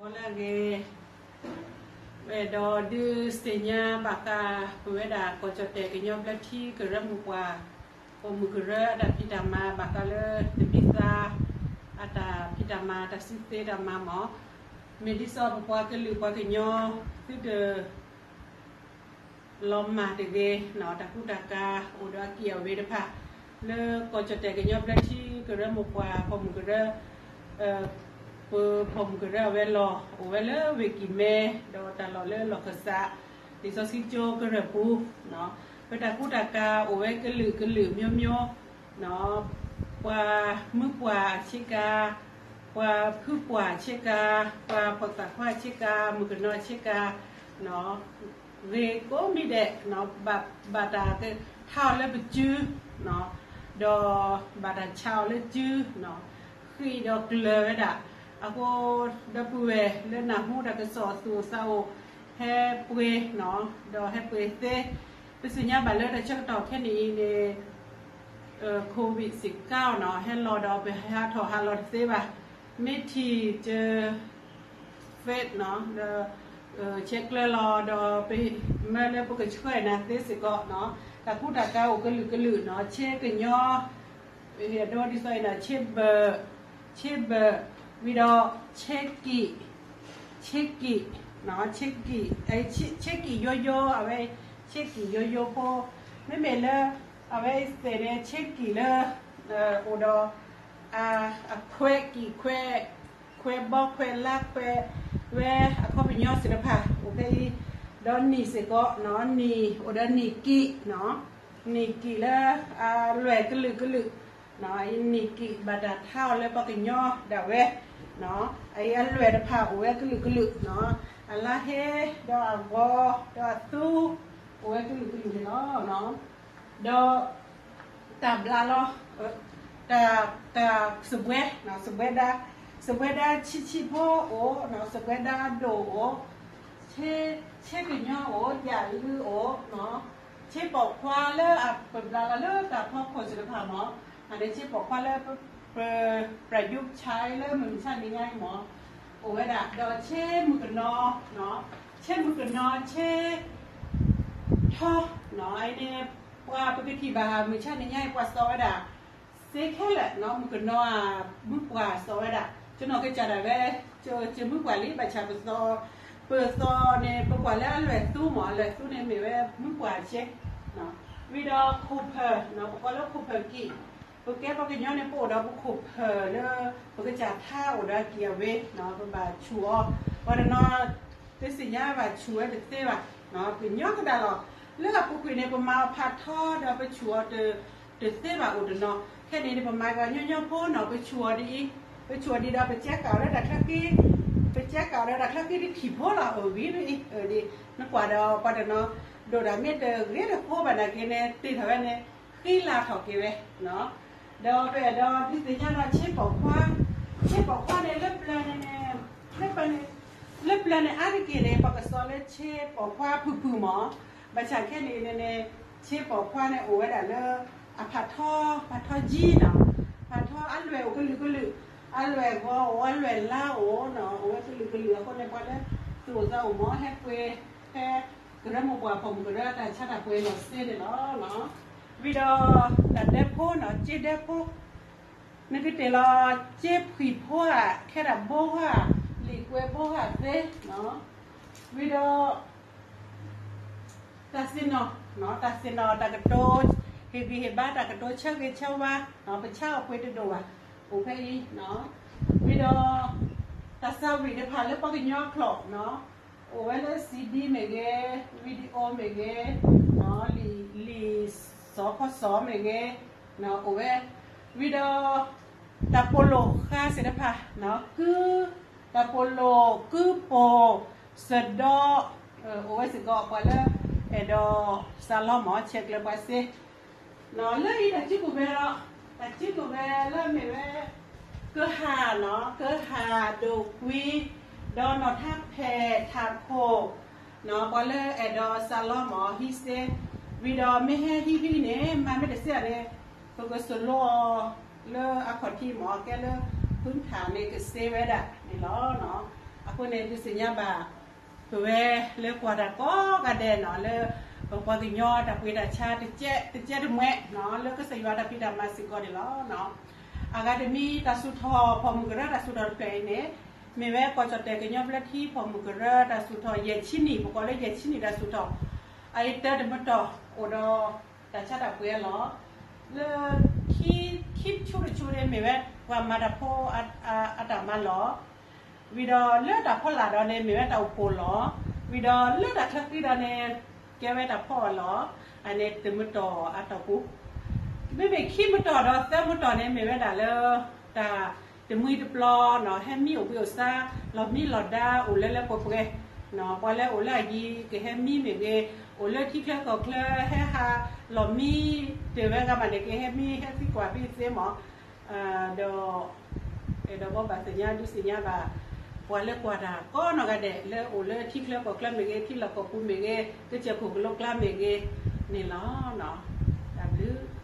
ဂီၤလၢအဂ့ၤ, အဲၣ်ဒိးဒုးသ့ၣ်ညါဘၣ်ဃး ပဝဲဒၣ်ကီၢ်ကၠီၣ်တဲၣ်ကညီဘျၢထံကရၢမိၢ်ပှၢ် ပိာ်မုၣ်ကရၢအတၢ်ဖံးတၢ်မၤ ဘၣ်ဃးလၢတဘံသး အတၢ်ဖံးတၢ်မၤ တၢ်စုသ့တၢ်မၤမး, မ့ၢ်ဒ်သိးပပှၤကလုာ်ပှၤကညီ သုတ လီၤမၢ်တဂ့ၤ, တၢ်ကူတၢ်ကၤအိၣ်ဒီးအကံၢ်အဝ့ၤတဖၣ် လၢကီၢ်ကၠီၣ်တဲၣ်ကညီဘျၢထံကရၢမိၢ်ပှၢ် ပိာ်မုၣ်ကရၢ, ပပိာ်မုၣ်ကရၢအဝဲလီၢ် အိၣ်ဝဲလၢဝ့ၢ်ကံၢ်မဲ ဒီးတၢ်လီၢ်လၢလီၢ်ခၢၣ်စး လံာ်စီဆှံကၠိကရၢၢ်ပူၤ, ပတၢ်ကူတၢ်ကၤအိၣ်ဝဲကလုာ်ကလုာ်မျိုးမျိုး, ပှၤမုၢ်ပှၢ်ဆ့ကၤ, ပှၤဖုပှၢ်ဆ့ကၤ, ပှၤဖိသၣ်ခွါဆ့ကၤ, မုၣ်ကနီၤဆ့ကၤ, ဂ့ၤကိးမံၤဒဲး, ဘၣ်တၢ်ကထါအီၤလၢပစု, ဒီးဘၣ်တၢ်ဆးအီၤလၢစု, ဃံးဒီးကျၢၤဝဲဒၣ်, အဃိဒီပုၢ်ဝဲၢ်လၢနၢ်ဟူတၢ်ကစီၣ်သူၣ်အိၣ်သးအိၣ် ဟဲပှ့ၤ, ဒီးဟဲပှ့ၤသ့, ပသ့ၣ်ညါဘၣ်လၢတၢ်ဆၢကတီၢ်ခဲအံၤန့ၣ် COVID စ့ၢ်ကီးနီၤ ဟဲလီၤဒီးပဟးထီၣ်ဟးလီၤတသ့ဘၣ်, မ့ၢ်ထံၣ်တ ဖ့းနီၤ ဒီး ဆဲးကျၢလီၤဒီး ပမၢလၢပကဆှၢနၤသ့စ့ၢ်ကီးနီၤ, တၢ်ကူတၢ်ကၤအိၣ်ကလုာ်ကလုာ်နီၤ, ဆ့ကညီ ဒ်သိးအံၤနီၤ ဆ့ဘၢၣ်, ဆ့ဘၢၣ်, ဝံၤဒီး ဆ့ကံၣ်, ဆ့ကံၣ်, ဆ့ကံၣ်, ဆ့ကံၣ်ယိယိ အဝဲ ဆ့ကံၣ်ယိယိဖိ, မ့မ့ၢ်လၢ အဝဲသ့ၣ်န့ၣ် ဆ့ကံၣ်လၢ အိၣ်ဒီး အခွဲးကံၣ်ခွဲး, ခွဲးဘီခွဲးလါခွဲး ဝဲအခီပညီသ့ၣ်တဖၣ် အိၣ်ဖဲအံၤ, ဒီးနံၣ်စ့ၢ်ကီးနီၤ, နံၣ်အိၣ်ဒီးနံၣ်ကံၣ်နီၤ, နံၣ်ကံၣ်လၢအလွဲၢ်ကလုာ်ကလုာ်နီၤ, အံၤနံၣ်ကံၣ်ဘၣ်တၢ်ထါအီၤလၢပှၤကညီဒၣ်ဝဲနီၤ, အံၤအလွဲၢ်တဖၣ်အိၣ်ဝဲကလုာ်ကလုာ်နီၤ, အလါဟ့ ဒီးအဂီၤ ဒီးအသူ အိၣ်ဝဲကလုာ်ကလုာ်န့ၣ်လီၤ. ဒီး တၢ်ဘျးလီၤ, တၢ် တၢ်စပွဲ, စပွဲဒါ, စပွဲဒါဆံးဆံးဖိအိၣ်, စပွဲဒါအဒိၣ်အိၣ်, ဆ့, ဆ့ကညီအိၣ်, ယၣ်လၢအိၣ်, ဆ့ပိာ်ခွါလၢအပဘျးလီၤလၢတၢ်ဖီခိၣ်သ့ၣ်တဖၣ်မး, အန့ၣ်ဆ့ပိာ်ခွါလၢ ပ, ပ, ပြၢ်ယူးဆါလၢမုၢ်မဆါနံၤညါအံၤမး, အိၣ်ဝဲဒၣ်, ဒီးဆ့မုၢ်ကနီၤ, ဆ့မုၢ်ကနီၤ ဆ့ ထီ, အန့ၣ် ပှၤပကထံၣ်ဘၣ်မုၢ်ဆါနံၤညါအံၤ ပှၤစီၤဝဲဒၣ် စ့ခဲလၢာ်နီၤ, မုၢ်ကနီၤဧါ, မုၢ်ပှၢ်စီၤဝဲဒၣ်, ကနီၤကစၢ်ဒၣ်ဝဲ, ကမုၢ်ပှၢ်လံ ဘၣ်ဆၣ်ပသီ, ပသီန့ၣ် ပကွၢ်လၢအလွဲၢ်သူမး, အလွဲၢ်သူန့ၣ် မ့ၢ်ဝဲမုၢ်ပှၢ်စ့, ဝံၤဒီးခိၣ်ဖၢၣ်, ပကိးလၢခိၣ်ဖၢၣ်ကံၣ်, ပကဲပှၤကညီန့ၣ် ပအိၣ်ဒီးပခိၣ်ဖၢၣ်လၢ ပကစၢ်ထါအိၣ်ဒီးအကံၢ်အဝ့ၢ်, ပဘၣ်ဆူၣ်အီၤ, ပှၤတနီၤ တသ့ၣ်ညါဘၣ်ဆူၣ်ဝဲတသ့ဘၣ်, ကညီကဒၣ်လီၤ, လၢအပူၤကွံာ်န့ၣ် ပမၤအီၤဖးထီဒီးပဆူၣ်အီၤတသ့ဘၣ်အိၣ်တနီၤ, ခဲန့ၣ်န့ၣ် ပမၤကညီညီဖိနီၤ, ပဆူၣ်အီၤဒ်အံၤ, ပဆူၣ်အီၤဒ်ဒီး ပကဲကးအီၤလၢတၢ်ချၢဃံ, ပကဲကးအီၤလၢတၢ်ချၢဃံတထံၣ်ဖိလီၤ, အဂ့ၢ်ဒ်အံၤ, နကွၢ်ဒီးပှၤတနီၤ ဒိၣ်တၢ်မ့ၢ်တဂ့ၤတဖိဘၣ်နာ်က့န့ၣ် တ့ၢ်ထီၣ်ဝဲန့ၣ် ဃံလၤထီၣ်က့ၤဝဲ, ဒီးပအဲၣ်ဒိးဒုးသ့ၣ်ညါဒီးဆ့ပိာ်ခွါ, ဆ့ပိာ်ခွါန့ၣ် လၢပျၢၤန့ၣ်, လၢပျၢၤန့ၣ်အါတက့ၢ်န့ၣ် ပှၤကစီၤလၢဆ့ပိာ်ခွါဖုၣ်ဖုၣ်မး, ဘၣ်ဆၣ်ခဲန့ၣ်န့ၣ် ဆ့ပိာ်ခွါန့ၣ်အိၣ်ဝဲဒၣ်လၢ အဖးထီ, ဖးထီကံနီၤ, ဖးထီအလွဲၢ်အိၣ်ကလုာ်ကလုာ်, အလွဲၢ်ဂီၤအိၣ် အလွဲၢ်လါအိၣ်နီၤ, အိၣ်ဝဲကလုာ်ကလုာ်အဃိန့ၣ် ပှၤလၢသူၣ်အိၣ်သးအိၣ်မး ဟဲပှ့ၤ, ဟဲ ကရၢမိၢ်ပှၢ်ပိာ်မုၣ်ကရၢတၢ်ဆါတၢ်ပှ့ၤလီၤစ့န့ၣ်လီၤ. ဝံၤဒီး တၢ်ဒဲဖိနီၤ, စ့ဒဲဖိ, နကတ့ၢ်လီၤ စ့ဖှံၣ်ဖိဧါ, ခဲဒၣ်ဘိဧါ, လံာ်ကွဲးဘိဧါသ့, ဝံၤဒီး တၢ်သ့ၣ်နီၣ်, တၢ်သ့ၣ်နီၣ်တၢ်ကတိၤ, ဟ့ၣ်ဂံၢ်ဟ့ၣ်ဘါတၢ်ကတိၤဆၢဂ့ၤဆၢဝါ, ပဆါအီၤပှ့ၤတဒိၣ်ဘၣ်, အိၣ်ဖဲအံၤ, ဝံၤဒီး တၢ်သးဝံၣ်တဖၣ်လၢပှၤကညီအကျိာ်, အိၣ်ဝဲလၢ CD မ့ၢ်ဂ့ၤ, video မ့ၢ်ဂ့ၤ, လံာ်စီၤခီစီၤမ့ၢ်ဂ့ၤ, အိၣ်ဝဲ, ဝံၤဒီး တၢ်ပိာ်လိာ်ဃါသ့ၣ်တဖၣ်, ကု, တၢ်ပိာ်လိာ် ကုပိာ်, စဒီ, အိၣ်ဝဲစ့ၢ်ကီး ပှၤလၢအဲၣ်ဒိးစးလီမး ဆဲးကျၢပှၤစ့ လၢအံၤတၢ်စုကဝဲၤလီၤ, တၢ်စုကဝဲၤလၢမ့ၢ်ဝဲ ကဟၣ်နီၤ, ကဟၣ်ဒိၣ်ကွံ, ဒီးနီၢ်ထါဖဲးထးခိၣ်, ပှၤလၢအဲၣ်ဒိးစးလီမး ဟံးစ့, ဝံၤဒီးမ့ၢ်ဟဲဟံးဟံးန့ၣ် မၤမ့ၢ်တစ့န့ၣ် ပကစလိအီၤလၢအခီၣ်ထံးမး ကဲလၢ ဖုထးန့ၣ် ကစ့ဝဲဒၣ်န့ၣ်လီၤ. အဃိန့ၣ်ဒုးသ့ၣ်ညါဘၣ် ပဝဲလၢကွၢ်တၢ်ကိးဂၤဒဲးနီၤ လၢပပှၤကညီတၢ်ပှ့ၤတၢ်ဆါတကဲတမှဲနီၤ လၢကစၢ်ယွၤတၢ်ဖံးတၢ်မၤစ့ၢ်ကီးန့ၣ်လီၤ. အဂၤတမံၤတၢ်သူၣ်ထီၣ်ဖီၣ်မုၢ်ကရၢတၢ်သူၣ်ထီၣ်တဖျၢၣ်အံၤန့ၣ် မ့ၢ်ဝဲကီၢ်ကၠီၣ်တဲၣ်ကညီဘျၢထံဖီၣ်မုၢ်ကရၢတၢ်သူၣ်ထီၣ်ယဲၢ်ဆံနံၣ် ပကိးလၢယဲၢ်ဆံနံၣ်တၢ်သူၣ်ထီၣ် အအံၤတၢတမတီၢ်အိၣ်ဒီးတၢ်ဆါတၢ်ပှ့ၤအလီၢ် လၢ ခံဆူတဆူန့ၣ်မ့ၢ်ဝဲပှၤမၤတၢ်ဖိအတၢ်မၤလီၢ် ဝံၤဒီးလၢတၢ်ဖီလာ်ဒီးန့ၣ် မ့ၢ်ဝဲတၢ်အိၣ်ဖှိၣ်လီၢ် ဝံၤဒီးလၢတၢ်ချၢဃံဒီးန့ၣ် ကဲဝဲတၢ်ဖီအလီၢ် အန့ၣ်တမတီၢ်အတီၢ်ပူၤ မ့မ့ၢ်ခံမတီၢ်ဒီးသၢမတီၢ်န့ၣ် မ့ၢ်ဝဲဒၣ်လၢ တၢ်တမှံတပျီနီၤ ဟဲမံအိၣ်ဘှံးအိၣ်ဆါ လီၤမံလီၤဒါအိၣ်လၢလၢပှဲၤပှဲၤ ပှၤလၢအိၣ်လၢအယံၤကဟဲမံမ့ၢ်ဂ့ၤ အိၣ်လၢထံချၢကီၢ်ချၢဟဲဟး လီၤမံတ့ၢ်ဝဲဂၤမးန့ၣ် ကဟဲမံဟဲသံကွၢ်ဘံသ့မး ဒီး အဲၣ်ဒိးဘၣ်သ့ၣ်ညါဒုးသ့ၣ်ညါဘၣ် ပှၤလၢကွၢ်တၢ်ကိးနီၢ်ဂၤဒဲး လၢအိၣ်လၢထံချၢကီၢ်ချၢမ့ၢ်ဂ့ၤ ထံလီၢ်ကီၢ်ပူၤမ့ၢ်ဂ့ၤ ကစၢၢ်ခိၣ်ကလိကျါမ့ၢ်ဂ့ၤန့ၣ်လီၤ. တၢ်ဘျုး